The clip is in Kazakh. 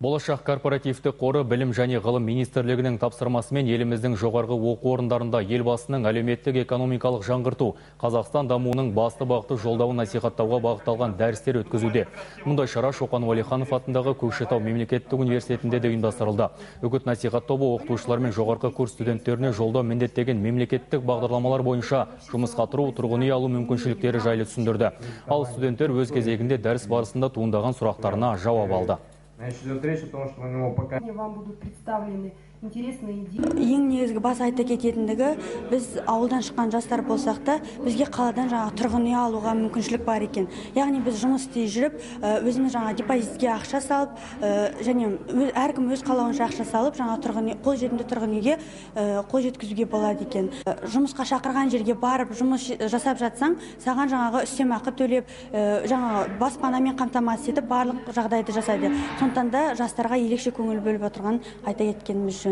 Болашақ корпоративті қоры Білім және ғылым министрлігінің тапсырмасымен еліміздің жоғарғы оқу орындарында елбасының әлеуметтік экономикалық жаңғырту, Қазақстан дамуының басты бағыты жолдауын насихаттауға бағытталған дәрістер өткізуде. Мұндай шара Шоқан Уәлиханов атындағы Көкшетау мемлекеттік университетінде де ұйымдастырылды. Үгіт насихат тобы оқытушылар мен жоғарғы курс студенттеріне жолдау міндеттеген мемлекеттік бағдарламалар бойынша жұмысқа тұру, тұрғын үй алу мүмкіншіліктері жайлы түсіндірді. Ал студенттер өз кезегінде дәріс барысында туындаған сұрақтарына жауап алды. Значит, идет речь о том, что у него пока Вам будут представлены интересные идеи. Ең негізгі бас айта кететіндігі, біз ауылдан шыққан жастар болсақ та, бізге қаладан жаңағы тұрғын үй алуға мүмкіншілік бар екен. Яғни біз жұмыс істей жүріп, өзіміз жаңа депозитке ақша салып, және әркім өз қалауынша ақша салып, жаңа тұрғын үй, қолжетімді тұрғын үйге қол жеткізуге болады екен. Жұмысқа шақырған жерге барып жұмыс жасап жатсаң, саған жаңағы үстемақы төлеп, жаңағы баспанамен қамтамасыз етіп, барлық жағдайды жасайды. Сондықтан да жастарға ерекше көңіл бөліп отырған айта кеткеніміз жөн.